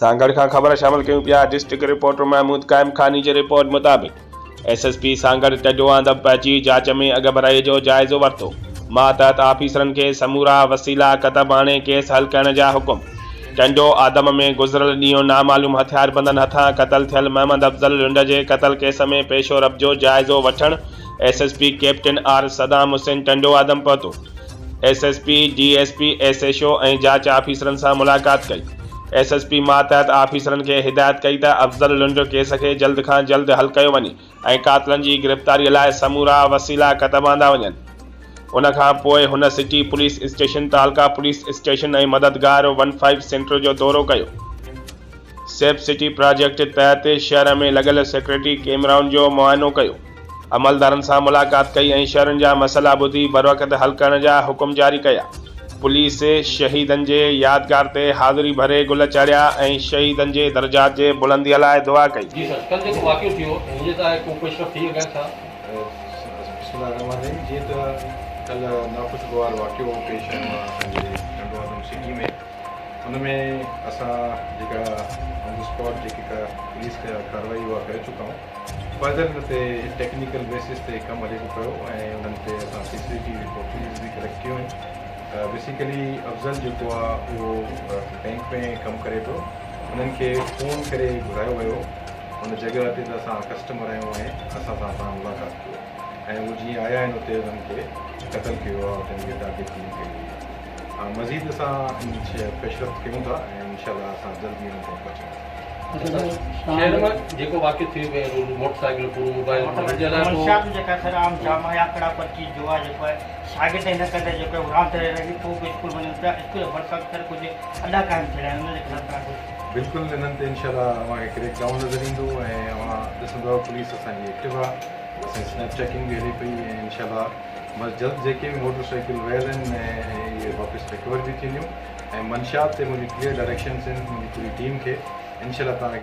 سانگهڙ کان خبر شامل ڪيون پيا ڊسٽرڪٽ رپورٽر محمود قائم خاني جي رپورٽ مطابق S S P Sanghar Tando Adam پهچي جاچ ۾ اڳڀرائي جو جائزو ورتو ماتحت آفيسرن کي سمورا وسيلا ڪتب آڻي ڪيس حل ڪرڻ جا حڪم ٽنڊو آدم ۾ گذريل ڏينهن نامعلوم هٿياربندن هٿان قتل ٿيل محمد افضل لنڊ جي قتل ڪيس ۾ پيشو رب جو جائزو وٺڻ S S P captain R Saddam Hussain Tando Adam پهتو S S P, D S P, S H O ۽ جاچ آفيسرن سان ملاقات ڪئي. ايس ايس پي ماتحت آفيسرن کي هدايت ڪئي ته افضل لنڊ ڪيس کي جلد کان جلد حل ڪيو وڃي ۽ قاتلن جي گرفتاري لاء سمورا وسيلا ڪتب آندا وڃن. ان کان پوء هن سٽي پوليس اسٽيشن، تعلقه پوليس اسٽيشن ۽ مددگار ون فائيو سينٽر جو دورو ڪيو. سيف سٽي پراجيڪٽ تحت شهر ۾ لڳل سيڪيورٽي ڪيمرائن جو معائنو ڪيو. عملدارن سان ملاقات ڪئي ۽ شهرين جا مسئلا ٻڌي بروقت حل ڪرڻ جا حڪم جاري ڪيا. پوليس شهيدن جي يادگار تي حاضري ڀري گل چاڙهيا ۽ شهيدن جي درجات جي بلندي لاء دعا ڪئي. جي سر ڪل جيڪو واقعو ٿيو ان جي تاء ڪو پيش رفت ٿي اڳيان ڇا؟ بسم الله الرحمٰن الرحيم جيئن ته ڪلهه ناخوشگوار واقعو پيش آيو آهي اسان جي ٽنڊو آدم سٽي ۾ ان ۾ اسان جيڪا آن the spot جيڪي پوليس ڪارروائي اها ڪري چڪا آهيون فردر ان تي ٽيڪنيڪل بيسس تي ڪم هلي ٿو پيو ۽ انهن تي اسان سي سي ٽي وي فوٽيجز به ڪليڪٽ ڪيون آهن بيسيڪلي افضل جيڪو آهي اهو بينڪ ۾ ڪم ڪري پيو انهن کي فون ڪري گهرايو ويو ان جڳهه تي ته اسان ڪسٽمر آهيون ۽ اسان سان توهان ملاقات ڪيو ۽ هو جيئن آيا آهن اتي انهن کي قتل ڪيو آهي اتي انهن کي ٽارگيٽ ڪلنگ ڪئي وئي آهي مزيد اسان ان پيش رفت ڪيون ٿا ۽ انشاء الله اسان جلد ئي انهن تائين پهچنداسين. شهر ۾ جيڪو واقعو ٿيو پيو موٽر سائيڪل پورو موبائل ان جي لاء ڪو. منشيات جيڪا سر عام جام آهي آڪڙا پرچي جوا جيڪو آهي شاگرد هن قدر جيڪو آهي راند رهي پوء به اسڪول وڃن پيا اسڪول جي ڀرسان سر ڪجهه اڏا قائم ٿيل آهن ان جي خلاف توهان ڪجهه. بلڪل انهن تي انشاء الله اوهان کي ڪريڪ ڊائون نظر ايندو ۽ اوهان ڏسندؤ پوليس اسان جي ايڪٽو آهي اسان جي سنيپ چيڪنگ به هلي پئي ۽ انشاء الله بس جلد جيڪي به موٽر سائيڪل ويل آهن ۽ اهي واپس ريڪور به ٿينديون ۽ منشيات تي منهنجي ڪليئر ڊائريڪشنس آهن منهنجي پوري ٽيم کي انشاء الله توهان کي.